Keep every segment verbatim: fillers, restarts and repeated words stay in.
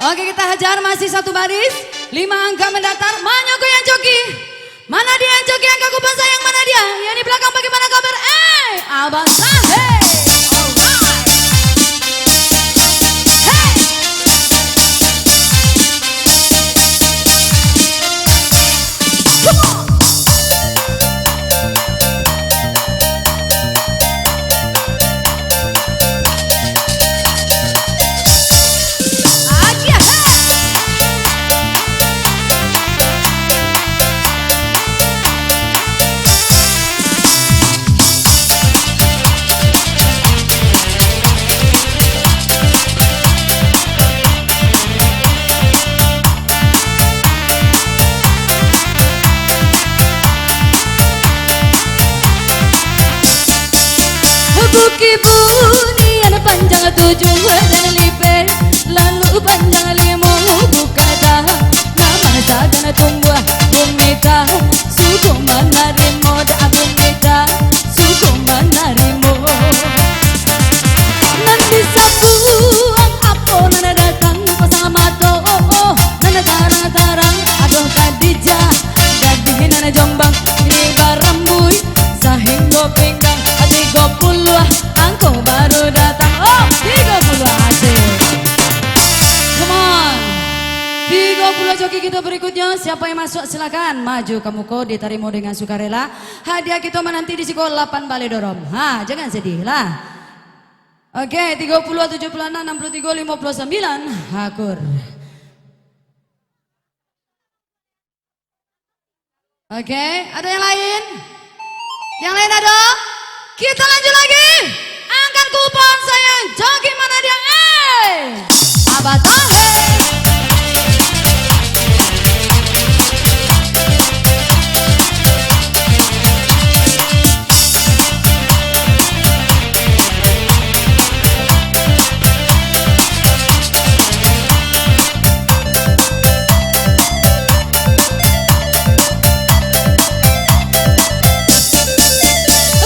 Oke, kita hajar, masih satu baris. Lima angka mendatar, manyokong yang joki. Mana dia yang joki angka kupon sayang, mana dia? Yang di belakang bagaimana kabar? Eh, Abah Tahe. Alright. Hey. Come on. Bukik Bunian panjang tujuah dan lipeh, lalu panjang limo bukata. Namang sagan tumbuah bumi ta, suko manarimo dak bumi ta, suko manarimo. Nan disambuang apo nan datang pasang mato, nan tarang-tarang adoh Khadijah, gadih nan Jombang ni barambuik, sahinggo pinggang tigo puluah angko baru datang. Oh, tigo puluah, asik. Come on. Tigo puluah joki kita berikutnya. Siapa yang masuk, silakan maju ka muko, ditarimo dengan sukarela. Hadiah kita menanti di siko, lapan balai dorong. Ha, jangan sedih lah. Oke, tigo puluah, tujuah puluah anam, anam puluah tigo, limo puluah sambilan. Hakur. Oke, ada yang lain? Yang lain ada? Kita lanjut lagi. Angkat kupon sayang, joki mana dia? Eh, Abah Tahe.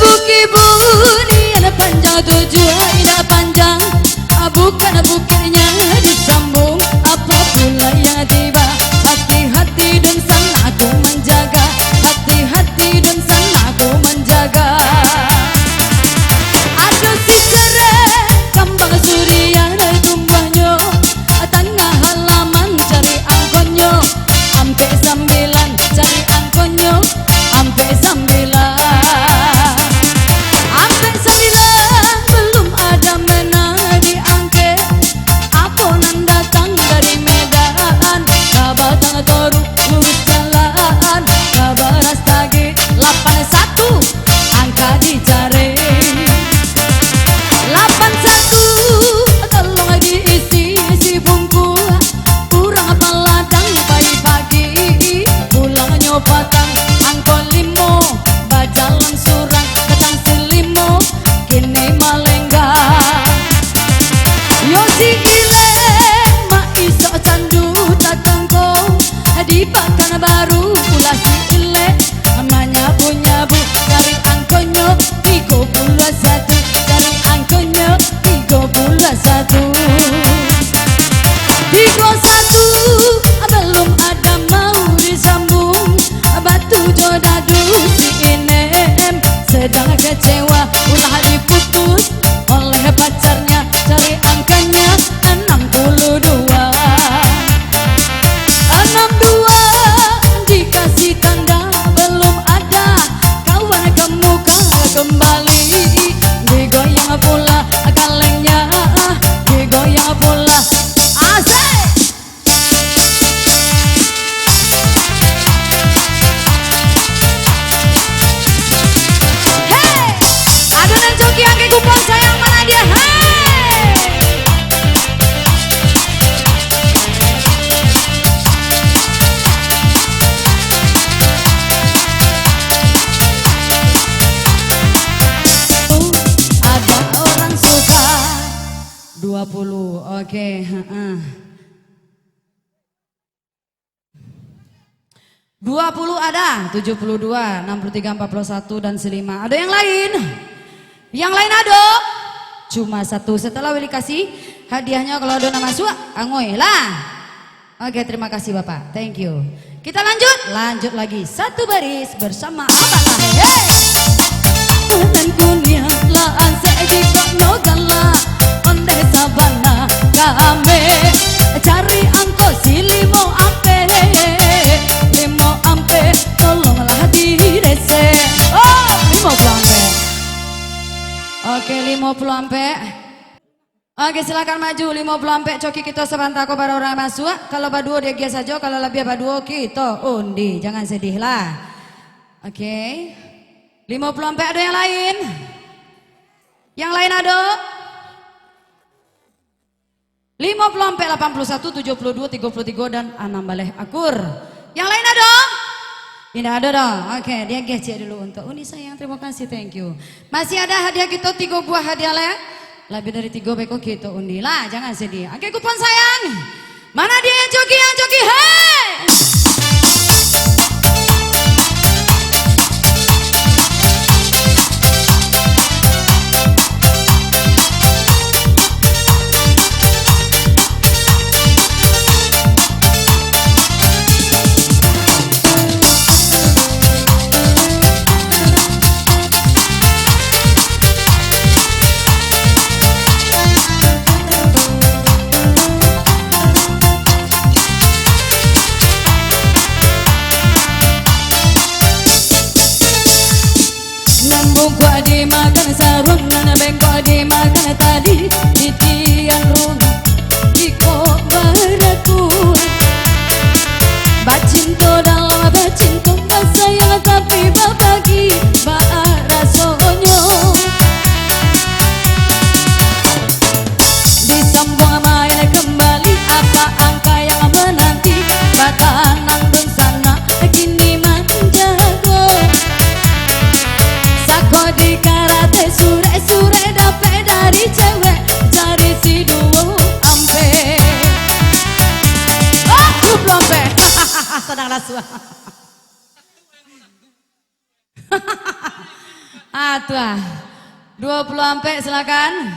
Bukik Bunian panjang tujuah indak panjang, bukan bukiknya disambung, apo pulo yang tiba. Hati-hati dunsanak ko manjaga, hati-hati dunsanak ko manjaga. Ado sisere kambang surian tumbuahnyo, tangah halaman cari angkonyo, ampek sambilan cari angkonyo, ampek sambilan. Ampek sambilan balum ada mena diangkek, apo nan datang dari Medan, ka Batang Toru lurus jalan, ka Brastagi lapan satu angka dicari. Lapan satu tolong diisi-isi bungkuah, urang paladang pai pagi, pulangnyo patang angko limo, bajalan surang patang si limo, kini malenggang. Yo si Ilek, ma isok candu tatangko, di Pakanbaru pulo si Ilek, manyabu-nyabu cari angkonyo, tigo puluah satu, cari angkonyo, tigo puluah satu. Tigo satu, balum ada mau disambung, batu jo dadu si Inem, sedang kecewa ulah diputus oleh pacarnya, cari angkanya anam puluah dua. Anam dua dikasih tanda, balum ada kawan ka muko kambali, digoyang pulo kalengnya, digoyang pulo. Asik! Hei! Ado nan coki angkek kupon sayang, mana dia? Hei! Ada orang suka. Dua puluh, oke, heeh. Dua puluh ada, tujuh puluh dua, enam puluh tiga, empat puluh satu, dan si lima. Ada yang lain? Yang lain ada? Cuma satu. Setelah Willy kasih hadiahnya, kalau ada nak masuk, angoi lah. Oke, terima kasih Bapak. Thank you. Kita lanjut, lanjut lagi. Satu baris bersama Abah lah. Hey! Nan kuniang lah ansek jikok no galak. Ondeh sabana kami cari angko si limo ampek. Limo ampek, tolonglah diresek. Oh, limo puluah ampek. Oke, limo puluah ampek. Oke, silakan maju, limo puluah ampek coki kito sabanta ko, bara urang masuak. Kalau baduo diagiah sajo, kalau labiah baduo kito undi. Jangan sedih lah. Oke. Limo puluah ampek, ado yang lain? Yang lain ado? Limo puluah ampek, lapan puluah satu, tujuh puluh duo, tigo puluh tigo, dan anam baleh akur. Yang lain ado? Indak ado doh. Oke, diagiah ciek dulu untuk Uni sayang. Terima kasih, thank you. Masih ada hadiah kito tigo buah hadiah lai. Labiah dari tigo beko kito undi lah, jangan sedih. Oke, kupon sayang. Mana dia yang coki, yang coki? Hei! Nan bungkuak dimakan saruang, nan bengkok dimakan tali, titian rumah iko barakuan. Bacinto dalam bacinto, basayang tapi babagi, baa rasonyo. Disambuang main kambali, apa angka yang menanti, batanang dunsanak kini manjago. Sako dikarate surek-surek, dapek dari cewek, cari si duo ampek. Oh, duo puluah ampek. Sadang lasuah. Ah, tu ah. Duo puluah ampek, silakan.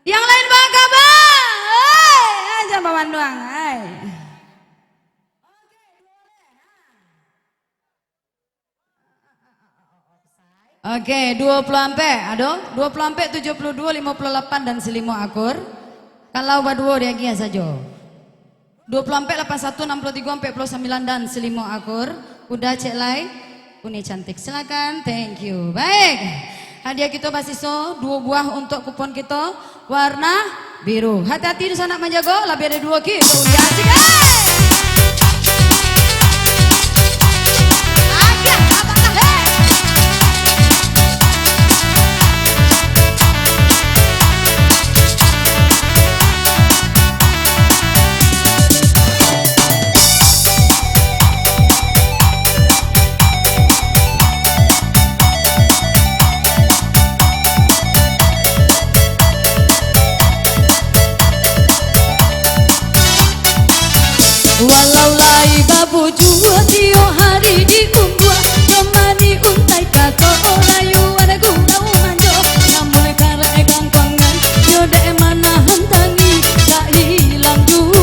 Yang lain baa kaba? Hei, ah, jan bamanduang, hei. Oke, duo puluah ampek, ado? Duo puluah ampek, tujuah puluah duo, limo puluah lapan, dan salimo akur. Kalau baduo diagiah sajo. Duo puluah ampek, lapan satu, anam puluah tigo, ampek puluah sambilan, dan salimo akur. Udah cek lai? Uni cantik, silakan. Thank you. Baik. Hadiah kito basiso duo buah untuk kupon kito warna biru. Hati-hati di sanak manjago, labiah dari duo kilo. Ya, asik, eh! Agiah, abang, eh! Walau lai babujua tiok hari di kumbua, jo mani untai kato rayuan gurau manjo, namun karek gangkuangan, yo dek manahan tangih, ka ilang juo.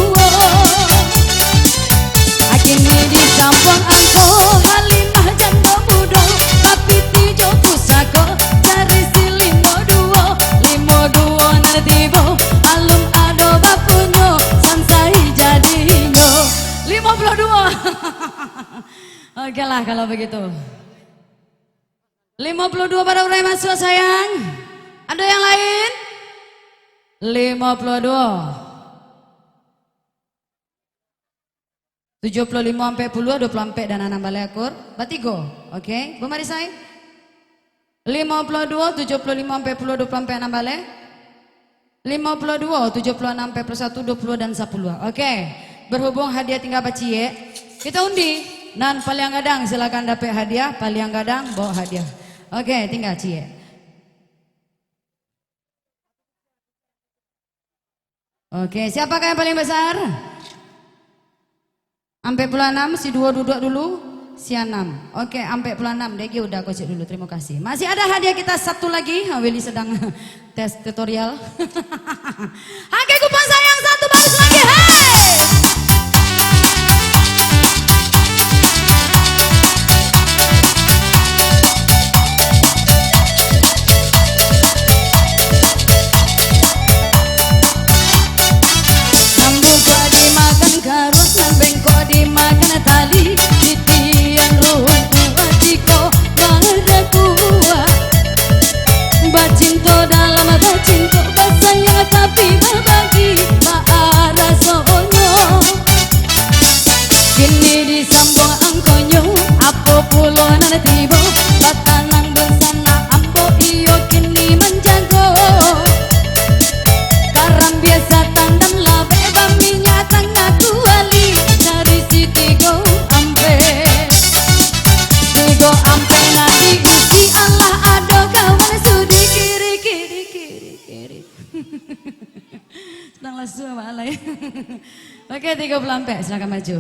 Kini di kampuang angko, Halimah jando mudo, bapiti jo pusako, cari si limo duo, limo duo nan tibo, alun ado bapunyo, sansai jadinyo. Limo puluah duo. Oke lah kalau begitu. Limo puluah duo bara urang masuak, sayang. Ado yang lain? Limo puluah duo. Tujuah puluah limo, ampek puluah, duo puluah ampek, dan anam baleh akur. Batigo. Oke, bamarisai. Limo puluah duo, tujuah puluah limo, ampek puluah, duo puluah ampek, anam baleh. Limo puluah duo, tujuah puluah anam, ampek puluah satu, duo puluah, dan sapuluah. Oke, berhubung hadiah tingga baciek, kito undi. Nan paliang gadang silakan dapek hadiah, paliang gadang bawa hadiah. Oke, tingga ciek. Oke, siapakah yang paling besar? Ampek puluah anam, si duo duduak dulu. Sianam. Oke, ampek puluah anam. Degi udah kocek dulu. Terima kasih. Masih ada hadiah kita satu lagi. Ha, Willy sedang tes tutorial. Oke, kupon sayang satu baris lagi. Hei! Sambuang ko dimakan karuang, nan bengkok dimakan tali, titian ruang kuah jiko barakuah. Bacinto dalam bacinto, basayang tapi babagi, baa rasonyo. Kini disambuang angkonyo, apo pulo nan tibo, batanang dunsanak ambo, iyo kini manjago. Karambia satang nan labek, baminyak tangah kuali, dari si Tigo Ampek. Tigo Ampek nan diisi, alah ado kawan sudi kiri, kiri, kiri, kiri. Sedang lasu awak alai. Oke, tigo puluah ampek, silakan maju.